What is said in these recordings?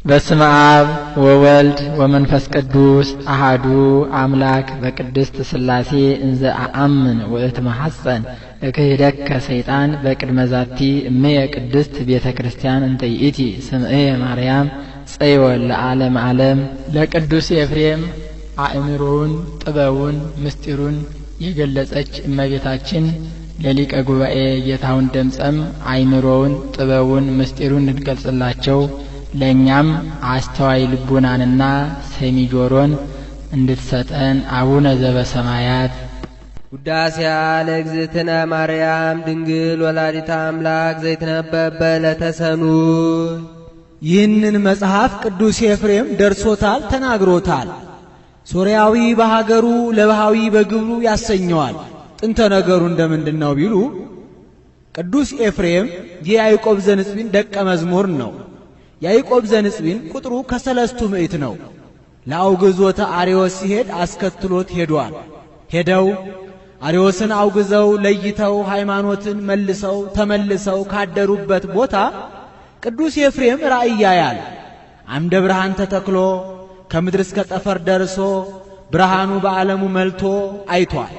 በስመ አብ ወወልድ ወመንፈስ ቅዱስ አሃዱ አምላክ በቅድስት ሥላሴ እንዘ አአምን ወእትመሐፀን እክህደከ ሰይጣን በቅድመ ዛቲ እምየ ቅድስት ቤተ ክርስቲያን እንተ ይእቲ ስምእየ ማርያም ጽዮን ለዓለም ዓለም። ለቅዱስ ኤፍሬም አእምሮውን ጥበቡን ምስጢሩን የገለጸች እመቤታችን ለሊቀ ጉባኤ ጌታሁን ደምፀም አእምሮውን ጥበቡን ምስጢሩን እንድትገልጽላቸው ለእኛም አስተዋይ ልቡናንና ሰሚ ጆሮን እንድትሰጠን አቡነ ዘበሰማያት። ውዳሴሃ ለእግዝእትነ ማርያም ድንግል ወላዲተ አምላክ ዘይትነበብ በዕለተ ሰኑይ። ይህንን መጽሐፍ ቅዱስ ኤፍሬም ደርሶታል፣ ተናግሮታል። ሶርያዊ በሀገሩ ለባሃዊ በግብሩ ያሰኘዋል። ጥንተ ነገሩ እንደምንድን ነው ቢሉ ቅዱስ ኤፍሬም የያዕቆብ ዘንጽቢን ደቀ መዝሙር ነው። ያዕቆብ ዘንጽቢን ቁጥሩ ከ300 ነው። ለአውግዞተ አርዮስ ሲሄድ አስከትሎት ሄዷል። ሄደው አርዮስን አውግዘው ለይተው ሃይማኖትን መልሰው ተመልሰው ካደሩበት ቦታ ቅዱስ ኤፍሬም ራእይ ያያል። አምደ ብርሃን ተተክሎ ከምድር እስከ ጠፈር ደርሶ ብርሃኑ በዓለሙ መልቶ አይቷል።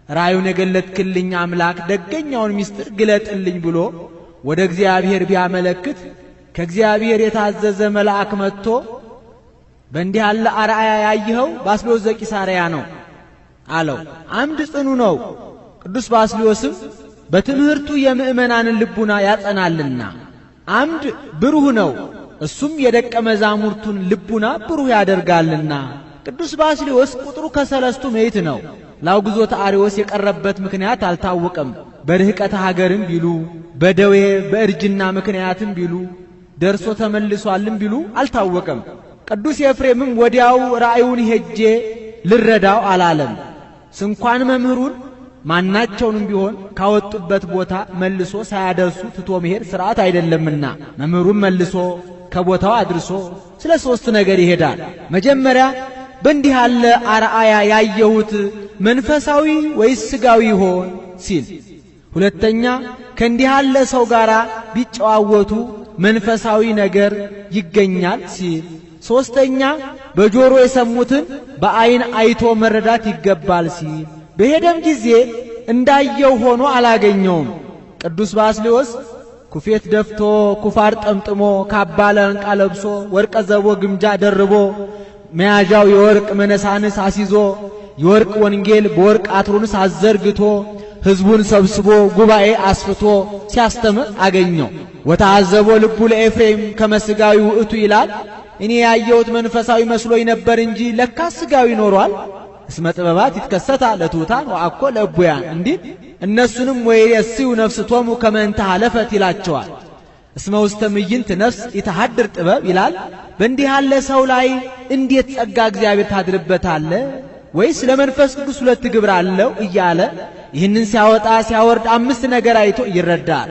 ራእዩን የገለጥክልኝ አምላክ ደገኛውን ምስጢር ግለጥልኝ ብሎ ወደ እግዚአብሔር ቢያመለክት ከእግዚአብሔር የታዘዘ መልአክ መጥቶ በእንዲህ ያለ አርአያ ያየኸው ባስልዮስ ዘቂሳርያ ነው አለው። አምድ ጽኑ ነው። ቅዱስ ባስልዮስም በትምህርቱ የምእመናንን ልቡና ያጸናልና አምድ ብሩህ ነው፣ እሱም የደቀ መዛሙርቱን ልቡና ብሩህ ያደርጋልና። ቅዱስ ባስልዮስ ቁጥሩ ከ300 ነው። ለአውግዞተ አርዮስ የቀረበት ምክንያት አልታወቀም። በርህቀተ ሀገርም ቢሉ በደዌ በእርጅና ምክንያትም ቢሉ ደርሶ ተመልሷልም ቢሉ አልታወቀም። ቅዱስ ኤፍሬምም ወዲያው ራእዩን ሄጄ ልረዳው አላለም። ስንኳን መምህሩን ማናቸውንም ቢሆን ካወጡበት ቦታ መልሶ ሳያደርሱ ትቶ መሄድ ሥርዓት አይደለምና መምህሩን መልሶ ከቦታው አድርሶ ስለ ሦስት ነገር ይሄዳል። መጀመሪያ በእንዲህ ያለ አርአያ ያየሁት መንፈሳዊ ወይስ ሥጋዊ ይሆን ሲል፣ ሁለተኛ ከእንዲህ ያለ ሰው ጋር ቢጨዋወቱ መንፈሳዊ ነገር ይገኛል ሲል፣ ሦስተኛ በጆሮ የሰሙትን በአይን አይቶ መረዳት ይገባል ሲል፣ በሄደም ጊዜ እንዳየው ሆኖ አላገኘውም። ቅዱስ ባስልዮስ ኩፌት ደፍቶ ኩፋር ጠምጥሞ ካባ ለንቃ ለብሶ ወርቀ ዘቦ ግምጃ ደርቦ መያዣው የወርቅ መነሳንስ አስይዞ የወርቅ ወንጌል በወርቅ አትሮንስ አዘርግቶ ሕዝቡን ሰብስቦ ጉባኤ አስፍቶ ሲያስተምር አገኘው። ወተአዘቦ ልቡ ለኤፍሬም ከመስጋዊ ውእቱ ይላል። እኔ ያየሁት መንፈሳዊ መስሎኝ ነበር እንጂ ለካ ስጋዊ ኖሯል። እስመ ጥበባት ይትከሰታ ለትሑታን ወአኮ ለእቡያን እንዲህ እነሱንም ወይሬስዩ ነፍስቶሙ ከመ እንተ ኀለፈት ይላቸዋል። እስመ ውስተ ምይንት ነፍስ ይተሐድር ጥበብ ይላል። በእንዲህ ያለ ሰው ላይ እንዴት ጸጋ እግዚአብሔር ታድርበታለ? ወይስ ለመንፈስ ቅዱስ ሁለት ግብር አለው እያለ ይህንን ሲያወጣ ሲያወርድ አምስት ነገር አይቶ ይረዳል።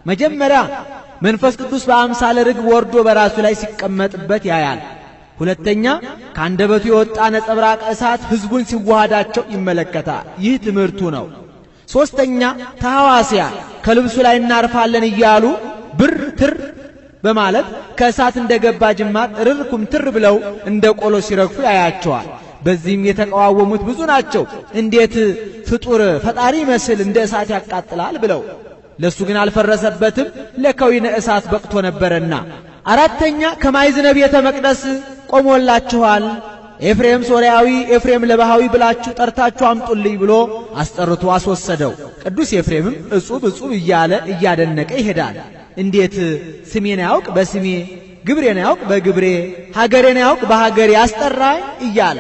መጀመሪያ መንፈስ ቅዱስ በአምሳለ ርግብ ወርዶ በራሱ ላይ ሲቀመጥበት ያያል። ሁለተኛ ከአንደበቱ የወጣ ነጸብራቅ እሳት ሕዝቡን ሲዋሃዳቸው ይመለከታል። ይህ ትምህርቱ ነው። ሦስተኛ ተሐዋስያ ከልብሱ ላይ እናርፋለን እያሉ ብር ትር በማለት ከእሳት እንደገባ ጅማት ርር ኩምትር ብለው እንደ ቆሎ ሲረግፉ ያያቸዋል። በዚህም የተቃወሙት ብዙ ናቸው። እንዴት ፍጡር ፈጣሪ መስል እንደ እሳት ያቃጥላል ብለው፣ ለሱ ግን አልፈረሰበትም፣ ለከዊነ እሳት በቅቶ ነበረና። አራተኛ ከማይዝነ ቤተ መቅደስ ቆሞላችኋል፣ ኤፍሬም ሶርያዊ ኤፍሬም ለባሃዊ ብላችሁ ጠርታችሁ አምጡልኝ ብሎ አስጠርቶ አስወሰደው። ቅዱስ ኤፍሬምም እጹብ እጹብ እያለ እያደነቀ ይሄዳል። እንዴት ስሜን ያውቅ በስሜ ግብሬን ያውቅ በግብሬ ሀገሬን ያውቅ በሀገሬ አስጠራኝ እያለ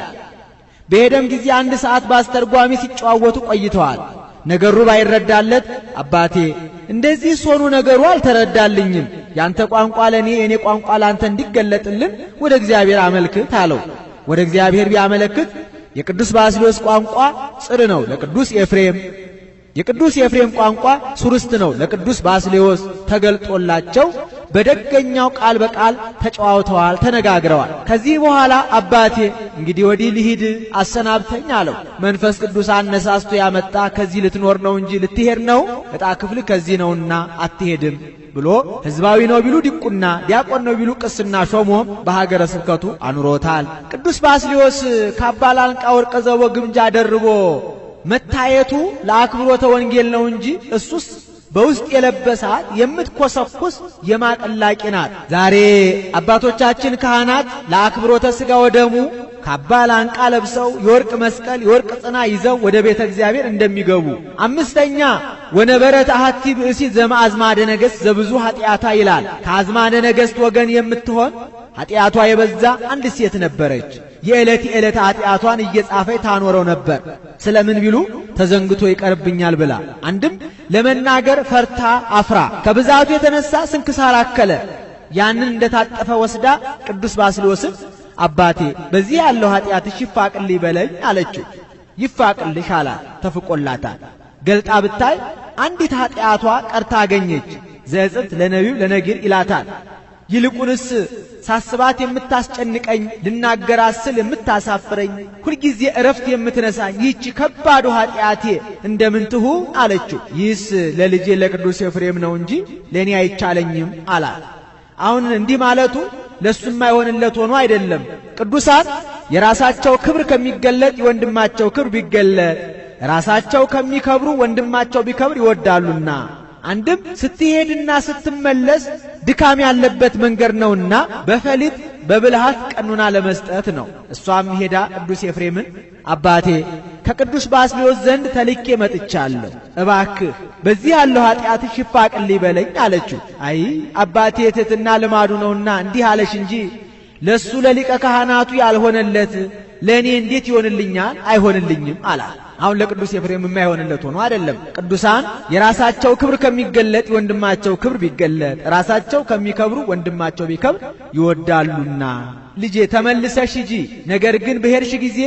በሄደም ጊዜ አንድ ሰዓት ባስተርጓሚ ሲጨዋወቱ ቆይተዋል። ነገሩ ባይረዳለት አባቴ እንደዚህ ሆኖ ነገሩ አልተረዳልኝም፣ ያንተ ቋንቋ ለኔ የኔ ቋንቋ ላንተ እንዲገለጥልን ወደ እግዚአብሔር አመልክት አለው። ወደ እግዚአብሔር ቢያመለክት የቅዱስ ባስልዮስ ቋንቋ ጽር ነው ለቅዱስ ኤፍሬም፣ የቅዱስ ኤፍሬም ቋንቋ ሱርስት ነው ለቅዱስ ባስልዮስ ተገልጦላቸው በደገኛው ቃል በቃል ተጨዋውተዋል፣ ተነጋግረዋል። ከዚህ በኋላ አባቴ እንግዲህ ወዲህ ልሂድ አሰናብተኝ አለው። መንፈስ ቅዱስ አነሳስቶ ያመጣ ከዚህ ልትኖር ነው እንጂ ልትሄድ ነው? ዕጣ ክፍል ከዚህ ነውና አትሄድም። ብሎ ሕዝባዊ ነው ቢሉ ዲቁና፣ ዲያቆን ነው ቢሉ ቅስና ሾሞ በሀገረ ስብከቱ አኑሮታል። ቅዱስ ባስልዮስ ካባ ላንቃ ወርቀ ዘቦ ግምጃ ደርቦ መታየቱ ለአክብሮተ ወንጌል ነው እንጂ እሱስ በውስጥ የለበሳት የምትኮሰኩስ የማቅላቂ ናት። ዛሬ አባቶቻችን ካህናት ለአክብሮተ ሥጋ ወደሙ ካባ ላንቃ ለብሰው የወርቅ መስቀል የወርቅ ጽና ይዘው ወደ ቤተ እግዚአብሔር እንደሚገቡ። አምስተኛ ወነበረት አሐቲ ብእሲት ዘእምአዝማደ ነገሥት ዘብዙ ኃጢአታ ይላል። ከአዝማደ ነገሥት ወገን የምትሆን ኃጢአቷ የበዛ አንድ ሴት ነበረች። የዕለት የዕለት ኃጢአቷን እየጻፈች ታኖረው ነበር። ስለምን ቢሉ ተዘንግቶ ይቀርብኛል ብላ፣ አንድም ለመናገር ፈርታ አፍራ፣ ከብዛቱ የተነሳ ስንክሳር አከለ። ያንን እንደታጠፈ ወስዳ ቅዱስ ባስልዮስን አባቴ በዚህ ያለው ኃጢአትሽ ይፋቅልኝ በለኝ አለችው። ይፋቅልሽ አላት። ተፍቆላታል። ገልጣ ብታይ አንዲት ኃጢአቷ ቀርታ አገኘች። ዘጽብት ለነቢብ ለነጊር ይላታል። ይልቁንስ ሳስባት የምታስጨንቀኝ ልናገራት ስል የምታሳፍረኝ ሁልጊዜ እረፍት የምትነሳኝ ይህች ከባዱ ኃጢአቴ እንደምን ትሁን አለችው። ይህስ ለልጄ ለቅዱስ ኤፍሬም ነው እንጂ ለእኔ አይቻለኝም አላት። አሁን እንዲህ ማለቱ ለሱ የማይሆንለት ሆኖ አይደለም። ቅዱሳን የራሳቸው ክብር ከሚገለጥ የወንድማቸው ክብር ቢገለጥ፣ ራሳቸው ከሚከብሩ ወንድማቸው ቢከብር ይወዳሉና፣ አንድም ስትሄድና ስትመለስ ድካም ያለበት መንገድ ነውና በፈሊጥ በብልሃት ቀኑና ለመስጠት ነው። እሷም ሄዳ ቅዱስ ኤፍሬምን አባቴ ከቅዱስ ባስልዮስ ዘንድ ተልኬ መጥቻለሁ፣ እባክህ በዚህ ያለው ኃጢአትሽ ይፋቅልኝ በለኝ አለችው። አይ አባቴ ትሕትና ልማዱ ነውና እንዲህ አለሽ እንጂ ለሱ ለሊቀ ካህናቱ ያልሆነለት ለእኔ እንዴት ይሆንልኛል? አይሆንልኝም አላት። አሁን ለቅዱስ ኤፍሬም የማይሆንለት ሆኖ አይደለም። ቅዱሳን የራሳቸው ክብር ከሚገለጥ ወንድማቸው ክብር ቢገለጥ፣ ራሳቸው ከሚከብሩ ወንድማቸው ቢከብር ይወዳሉና፣ ልጄ ተመልሰሽ ሂጂ፣ ነገር ግን በሄድሽ ጊዜ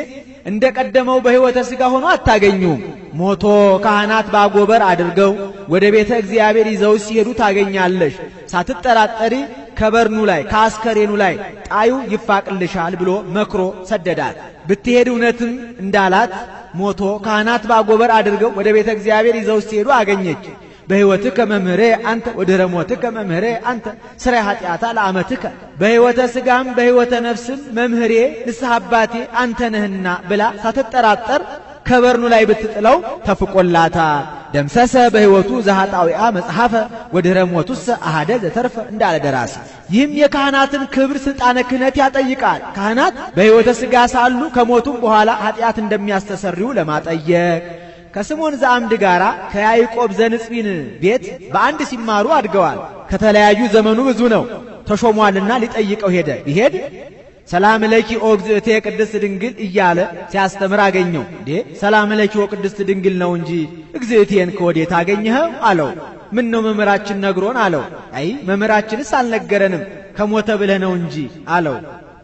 እንደ ቀደመው በሕይወተ ሥጋ ሆኖ አታገኙም። ሞቶ ካህናት ባጎበር አድርገው ወደ ቤተ እግዚአብሔር ይዘው ሲሄዱ ታገኛለሽ። ሳትጠራጠሪ ከበርኑ ላይ ከአስከሬኑ ላይ ጣዩ ይፋቅልሻል ብሎ መክሮ ሰደዳት። ብትሄድ እውነትም እንዳላት ሞቶ ካህናት ባጎበር አድርገው ወደ ቤተ እግዚአብሔር ይዘው ሲሄዱ አገኘች። በሕይወትከ መምህሬ አንተ ወድኅረ ሞትከ መምህሬ አንተ ስራይ ኃጢአታ ለአመትከ፣ በሕይወተ ሥጋም በሕይወተ ነፍስም መምህሬ ንስሐ አባቴ አንተ ነህና ብላ ሳትጠራጠር ከበርኑ ላይ ብትጥለው ተፍቆላታል። ደምሰሰ በሕይወቱ ዘኃጣዊአ መጽሐፈ ወድኅረ ሞቱሰ አሐደ ዘተርፈ እንዳለ ደራሲ። ይህም የካህናትን ክብር ስልጣነ ክህነት ያጠይቃል። ካህናት በሕይወተ ሥጋ ሳሉ ከሞቱም በኋላ ኃጢአት እንደሚያስተሰርዩ ለማጠየቅ ከስምዖን ዘአምድ ጋራ ከያዕቆብ ዘንጽቢን ቤት በአንድ ሲማሩ አድገዋል። ከተለያዩ ዘመኑ ብዙ ነው። ተሾሟልና ሊጠይቀው ሄደ። ቢሄድ ሰላም ለኪ ኦ እግዝእትየ ቅድስት ድንግል እያለ ሲያስተምር አገኘው። እንዴ ሰላም ለኪ ኦ ቅድስት ድንግል ነው እንጂ እግዝእትየን ከወዴት አገኘኸው አለው። ምን ነው መምህራችን ነግሮን አለው። አይ መምህራችንስ አልነገረንም ከሞተ ብለህ ነው እንጂ አለው።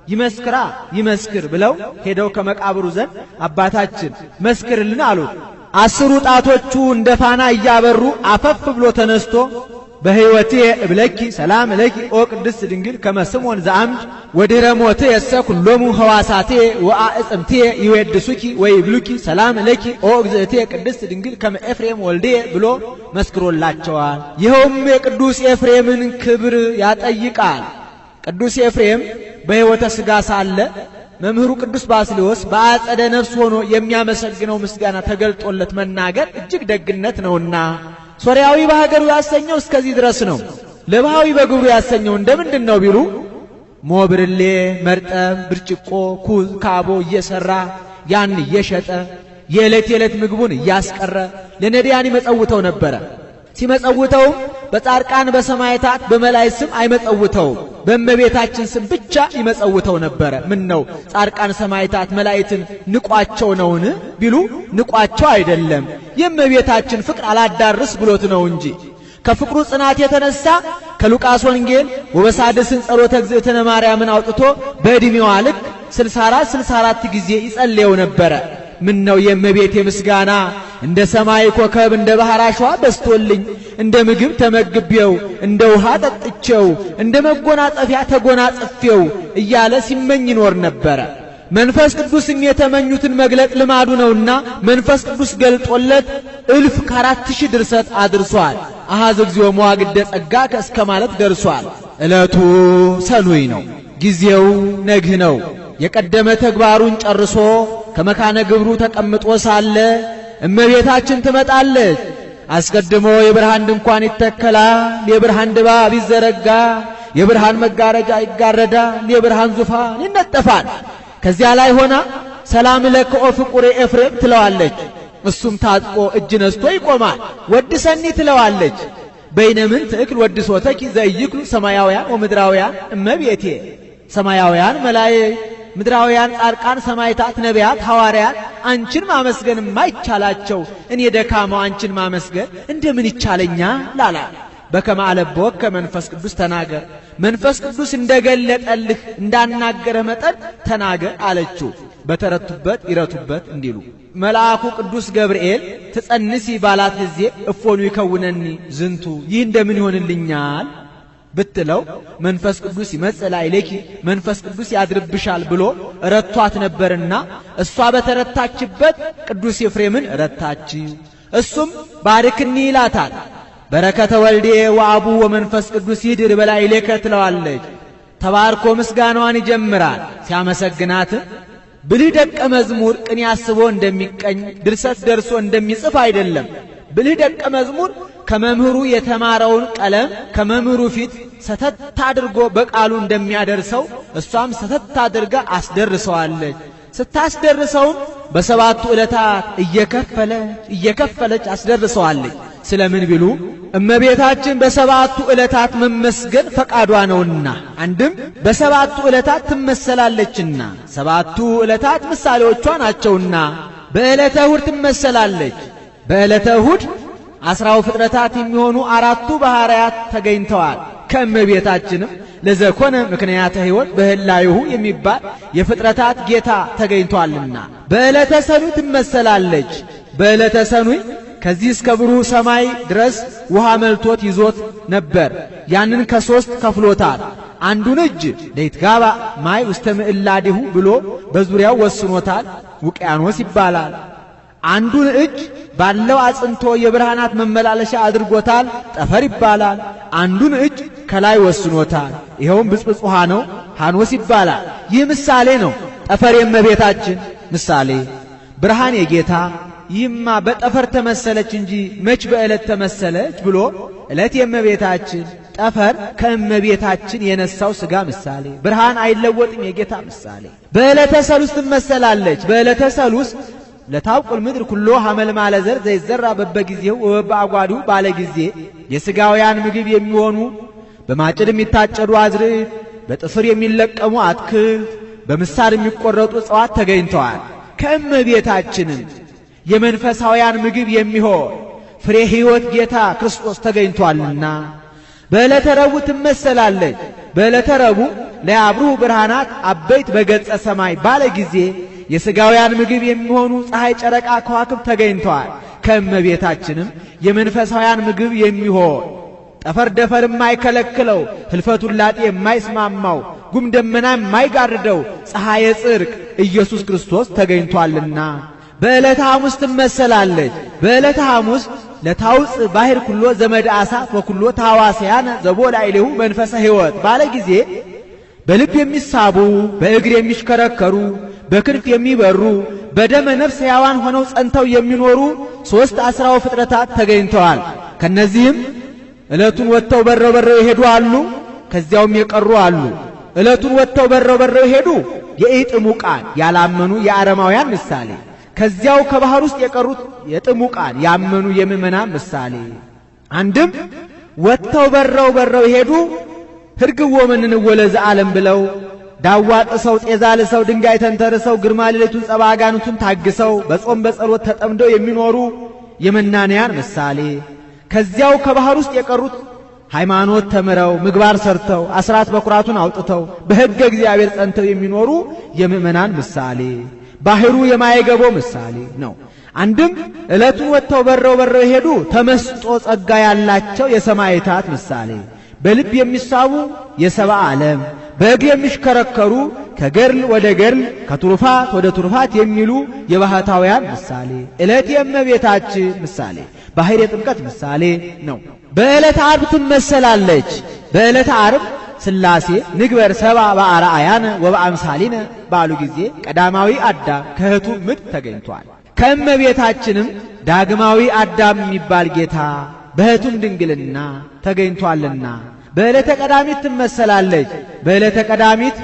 ይመስክራ ይመስክር ብለው ሄደው ከመቃብሩ ዘንድ አባታችን መስክርልን አሉት። 10 ጣቶቹ እንደ ፋና እያበሩ አፈፍ ብሎ ተነስቶ በሕይወቴ እብለኪ ሰላም ለኪ ኦ ቅድስት ድንግል ከመ ስምዖን ዘአምድ ወድኅረ ሞትየ ኩሎሙ ሕዋሳቴ ወአዕጽምቴ ይዌድሱኪ ወይብሉኪ ሰላም ለኪ ኦ እግዝእትየ ቅድስት ድንግል ከመ ኤፍሬም ወልድየ ብሎ መስክሮላቸዋል። ይኸውም የቅዱስ ኤፍሬምን ክብር ያጠይቃል። ቅዱስ ኤፍሬም በሕይወተ ሥጋ ሳለ መምህሩ ቅዱስ ባስልዮስ በአጸደ ነፍስ ሆኖ የሚያመሰግነው ምስጋና ተገልጦለት መናገር እጅግ ደግነት ነውና ሶርያዊ በሀገሩ ያሰኘው እስከዚህ ድረስ ነው። ለባሃዊ በግብሩ ያሰኘው እንደምንድን ነው ቢሉ ሞብርሌ፣ መርጠም፣ ብርጭቆ፣ ኩዝ፣ ካቦ እየሰራ ያን እየሸጠ የዕለት የዕለት ምግቡን እያስቀረ ለነዳያን ይመጸውተው ነበረ። ሲመጸውተውም በጻድቃን በሰማዕታት በመላእክት ስም አይመጸውተውም፣ በእመቤታችን ስም ብቻ ይመጸውተው ነበረ። ምን ነው ጻድቃን ሰማዕታት መላእክትን ንቋቸው ነውን ቢሉ ንቋቸው አይደለም፣ የእመቤታችን ፍቅር አላዳርስ ብሎት ነው እንጂ። ከፍቅሩ ጽናት የተነሳ ከሉቃስ ወንጌል ወበሳድስን ጸሎተ እግዝእትነ ማርያምን አውጥቶ በዕድሜዋ ልክ 64 ጊዜ ይጸልየው ነበረ። ምን ነው የእመቤቴ ምስጋና እንደ ሰማይ ኮከብ እንደ ባህር አሸዋ በስቶልኝ፣ እንደ ምግብ ተመግቤው፣ እንደ ውሃ ጠጥቼው፣ እንደ መጎናጸፊያ ተጎናጽፌው እያለ ሲመኝ ይኖር ነበረ። መንፈስ ቅዱስም የተመኙትን መግለጥ ልማዱ ነውና መንፈስ ቅዱስ ገልጦለት 1004 ድርሰት አድርሷል። አሃዝ እግዚኦ መዋግደ ጸጋከ እስከ ማለት ደርሷል። ዕለቱ ሰኑይ ነው። ጊዜው ነግህ ነው። የቀደመ ተግባሩን ጨርሶ ከመካነ ግብሩ ተቀምጦ ሳለ እመቤታችን ትመጣለች። አስቀድሞ የብርሃን ድንኳን ይተከላል፣ የብርሃን ድባብ ይዘረጋል፣ የብርሃን መጋረጃ ይጋረዳል፣ የብርሃን ዙፋን ይነጠፋል። ከዚያ ላይ ሆና ሰላም ለከ ኦ ፍቁሬ ኤፍሬም ትለዋለች። እሱም ታጥቆ እጅ ነስቶ ይቆማል። ወድሰኒ ትለዋለች። በይነምን ትእክል ወድሶተኪ ዘኢይክሉ ሰማያውያን ወምድራውያን እመቤቴ። ሰማያውያን መላእክት፣ ምድራውያን ጻድቃን፣ ሰማዕታት፣ ነቢያት፣ ሐዋርያት አንቺን ማመስገን የማይቻላቸው እኔ ደካማው አንቺን ማመስገን እንደምን ይቻለኛል አላት። በከመ አለብወከ መንፈስ ቅዱስ ተናገር፣ መንፈስ ቅዱስ እንደገለጠልህ እንዳናገረህ መጠን ተናገር አለችው። በተረቱበት ይረቱበት እንዲሉ መልአኩ ቅዱስ ገብርኤል ትጸንሲ ባላት ጊዜ እፎኑ ይከውነኒ ዝንቱ ይህ እንደምን ይሆንልኛል ብትለው መንፈስ ቅዱስ ይመጽእ ላዕሌኪ መንፈስ ቅዱስ ያድርብሻል ብሎ ረቷት ነበርና እሷ በተረታችበት ቅዱስ ኤፍሬምን ረታችው። እሱም ባርክኒ ይላታል። በረከተ ወልዴ ወአቡ ወመንፈስ ቅዱስ ይድር በላዕሌከ ትለዋለች። ተባርኮ ምስጋናዋን ይጀምራል። ሲያመሰግናት ብልህ ደቀ መዝሙር ቅኔ አስቦ እንደሚቀኝ ድርሰት ደርሶ እንደሚጽፍ አይደለም። ብልህ ደቀ መዝሙር ከመምህሩ የተማረውን ቀለም ከመምህሩ ፊት ሰተት አድርጎ በቃሉ እንደሚያደርሰው እሷም ሰተት አድርጋ አስደርሰዋለች። ስታስደርሰውም በሰባቱ ዕለታት እየከፈለች አስደርሰዋለች። ስለምን ቢሉ እመቤታችን በሰባቱ ዕለታት መመስገን ፈቃዷ ነውና፣ አንድም በሰባቱ ዕለታት ትመሰላለችና፣ ሰባቱ ዕለታት ምሳሌዎቿ ናቸውና በዕለተ እሁድ ትመሰላለች። በዕለተ እሁድ 10 ፍጥረታት የሚሆኑ 4ቱ ባህርያት ተገኝተዋል። ከእመቤታችንም ለዘኮነ ምክንያተ ሕይወት በህላይሁ የሚባል የፍጥረታት ጌታ ተገኝቷልና በዕለተ ሰኑይ ትመሰላለች። በዕለተ ሰኑይ ከዚህ እስከ ብሩህ ሰማይ ድረስ ውሃ መልቶት ይዞት ነበር። ያንን ከሶስት ከፍሎታል። አንዱን እጅ ለይትጋባ ማይ ውስተ ምዕላዲሁ ብሎ በዙሪያው ወስኖታል። ውቅያኖስ ይባላል። አንዱን እጅ ባለው አጽንቶ የብርሃናት መመላለሻ አድርጎታል። ጠፈር ይባላል። አንዱን እጅ ከላይ ወስኖታል። ይኸውም ብጽብጽ ውሃ ነው፣ ሃኖስ ይባላል። ይህ ምሳሌ ነው። ጠፈር የእመቤታችን ምሳሌ፣ ብርሃን የጌታ። ይህማ በጠፈር ተመሰለች እንጂ መች በዕለት ተመሰለች ብሎ ዕለት የእመቤታችን፣ ጠፈር ከእመቤታችን የነሳው ሥጋ ምሳሌ፣ ብርሃን አይለወጥም የጌታ ምሳሌ። በዕለተ ሰሉስ ትመሰላለች። በዕለተ ሰሉስ ለታውቁል ምድር ኩሎ ሐመልማለ ዘር ዘይዘራ በበጊዜው ወበአጓዲው ባለ ጊዜ የሥጋውያን ምግብ የሚሆኑ በማጭድ የሚታጨዱ አዝርዕት፣ በጥፍር የሚለቀሙ አትክልት፣ በምሳር የሚቆረጡ እጽዋት ተገኝተዋል። ከእመቤታችንም የመንፈሳውያን ምግብ የሚሆን ፍሬ ሕይወት ጌታ ክርስቶስ ተገኝቷልና በዕለተ ረቡዕ ትመሰላለች። በዕለተ ረቡዕ ለያብሩ ብርሃናት አበይት በገጸ ሰማይ ባለ ጊዜ የሥጋውያን ምግብ የሚሆኑ ፀሐይ፣ ጨረቃ፣ ከዋክብት ተገኝተዋል። ከእመቤታችንም የመንፈሳውያን ምግብ የሚሆን ጠፈር ደፈር የማይከለክለው ህልፈቱን ላጤ የማይስማማው ጉም ደመና የማይጋርደው ፀሐየ ጽድቅ ኢየሱስ ክርስቶስ ተገኝቷልና በዕለተ ሐሙስ ትመሰላለች። በዕለተ ሐሙስ ለታውጽ ባሕር ኩሎ ዘመድ አሳት ወኩሎ ታዋስያነ ዘቦ ላዕሌሁ መንፈሰ ሕይወት ባለ ጊዜ በልብ የሚሳቡ በእግር የሚሽከረከሩ በክንፍ የሚበሩ በደመ ነፍስ ሕያዋን ሆነው ጸንተው የሚኖሩ 3 አስራው ፍጥረታት ተገኝተዋል። ከነዚህም ዕለቱን ወጥተው በረው በረው የሄዱ አሉ፣ ከዚያውም የቀሩ አሉ። ዕለቱን ወጥተው በረው በረው የሄዱ የኢጥሙቃን ያላመኑ የአረማውያን ምሳሌ፣ ከዚያው ከባህር ውስጥ የቀሩት የጥሙቃን ያመኑ የምእመናን ምሳሌ። አንድም ወጥተው በረው በረው የሄዱ ህርግዎ መንንዎ ለዘዓለም ብለው ዳዋ ጥሰው ጤዛ ልሰው ድንጋይ ተንተርሰው ግርማ ሌሊቱን ጸባ አጋንንቱን ታግሰው በጾም በጸሎት ተጠምደው የሚኖሩ የመናንያን ምሳሌ። ከዚያው ከባህር ውስጥ የቀሩት ሃይማኖት ተምረው ምግባር ሰርተው አስራት በኩራቱን አውጥተው በሕገ እግዚአብሔር ጸንተው የሚኖሩ የምእመናን ምሳሌ፣ ባህሩ የማይገቦ ምሳሌ ነው። አንድም ዕለቱን ወጥተው በረው በረው የሄዱ ተመስጦ ጸጋ ያላቸው የሰማዕታት ምሳሌ፣ በልብ የሚሳቡ የሰብአ ዓለም፣ በእግር የሚሽከረከሩ ከገድል ወደ ገድል ከትሩፋት ወደ ትሩፋት የሚሉ የባህታውያን ምሳሌ፣ ዕለት የእመቤታችን ምሳሌ፣ ባሕር የጥምቀት ምሳሌ ነው። በዕለተ ዓርብ ትመሰላለች። በዕለተ ዓርብ ሥላሴ ንግበር ሰብአ በአርአያነ ወበአምሳሊነ ባሉ ጊዜ ቀዳማዊ አዳም ከእህቱ ምድ ተገኝቷል። ከእመቤታችንም ዳግማዊ አዳም የሚባል ጌታ በእህቱም ድንግልና ተገኝቷልና በዕለተ ቀዳሚት ትመሰላለች። በዕለተ ቀዳሚት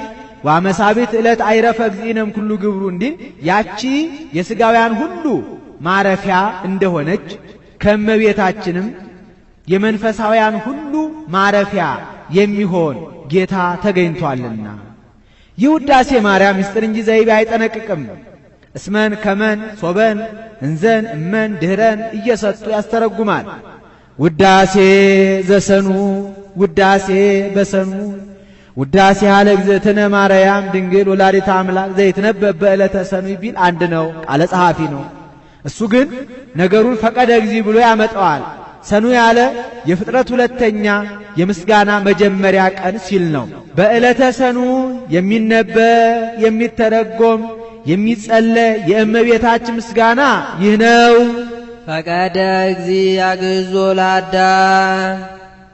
ወአመሳቢት ዕለት አይረፈ እግዚእነ እምኩሉ ግብሩ እንዲል ያቺ የሥጋውያን ሁሉ ማረፊያ እንደሆነች ከእመቤታችንም የመንፈሳውያን ሁሉ ማረፊያ የሚሆን ጌታ ተገኝቷልና። ይህ ውዳሴ ማርያም ምስጢር እንጂ ዘይቤ አይጠነቅቅም። እስመን ከመን ሶበን እንዘን እመን ድህረን እየሰጡ ያስተረጉማል። ውዳሴ ዘሰኑ ውዳሴ በሰኑ ውዳሴ ለእግዝእትነ ማርያም ድንግል ወላዲተ አምላክ ዘይትነበብ በዕለተ ሰኑይ ቢል አንድ ነው፣ ቃለ ጸሐፊ ነው። እሱ ግን ነገሩን ፈቀደ እግዚእ ብሎ ያመጣዋል። ሰኑ ያለ የፍጥረት ሁለተኛ የምስጋና መጀመሪያ ቀን ሲል ነው። በዕለተ ሰኑ የሚነበብ የሚተረጎም የሚጸለይ የእመቤታችን ምስጋና ይህ ነው። ፈቀደ እግዚእ ያግዞ ለአዳም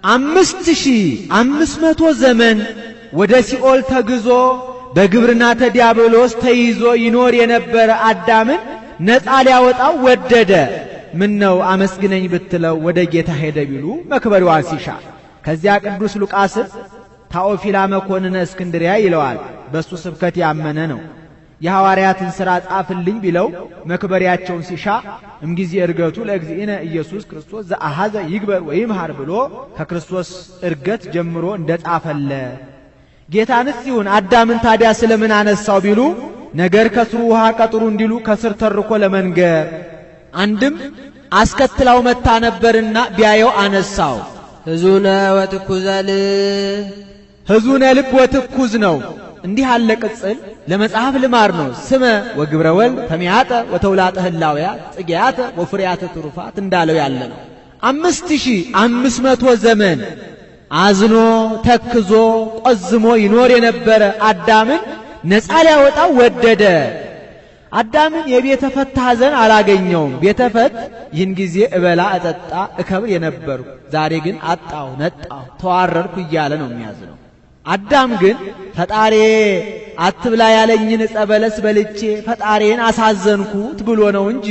5500 ዘመን ወደ ሲኦል ተግዞ በግብርናተ ዲያብሎስ ተይዞ ይኖር የነበረ አዳምን ነፃ ሊያወጣው ወደደ። ምን ነው አመስግነኝ ብትለው ወደ ጌታ ሄደ ቢሉ መክበሪዋን ሲሻ ከዚያ ቅዱስ ሉቃስን ታኦፊላ መኮንነ እስክንድሪያ ይለዋል። በሱ ስብከት ያመነ ነው። የሐዋርያትን ሥራ ጻፍልኝ ቢለው መክበሪያቸውን ሲሻ እምጊዜ እርገቱ ለእግዚእነ ኢየሱስ ክርስቶስ ዘአሐዘ ይግበር ወይምሃር ብሎ ከክርስቶስ እርገት ጀምሮ እንደጻፈለ ጌታንስ ይሁን አዳምን ታዲያ ስለምን አነሳው ቢሉ ነገር ከስሩ ውሃ ቀጥሩ እንዲሉ ከስር ተርኮ ለመንገር አንድም አስከትላው መታ ነበርና ቢያየው አነሳው። ሕዙነ ወትኩዘ ልብ ሕዙነ ልብ ወትኩዝ ነው። እንዲህ አለ ቅጽል ለመጽሐፍ ልማር ነው። ስመ ወግብረ ወልድ ተሚያጠ ወተውላጠ ህላውያት ጽጌያተ ወፍሬያተ ትሩፋት እንዳለው ያለ ነው። 5500 ዘመን አዝኖ ተክዞ ቆዝሞ ይኖር የነበረ አዳምን ነፃ ሊያወጣው ወደደ። አዳምን የቤተ ፈት ሐዘን አላገኘውም። ቤተ ፈት ይህን ጊዜ እበላ እጠጣ እከብር የነበርኩ ዛሬ ግን አጣሁ ነጣሁ ተዋረርኩ እያለ ነው የሚያዝነው። አዳም ግን ፈጣሬ አትብላ ያለኝን ዕፀ በለስ በልቼ ፈጣሬን አሳዘንኩት ብሎ ነው እንጂ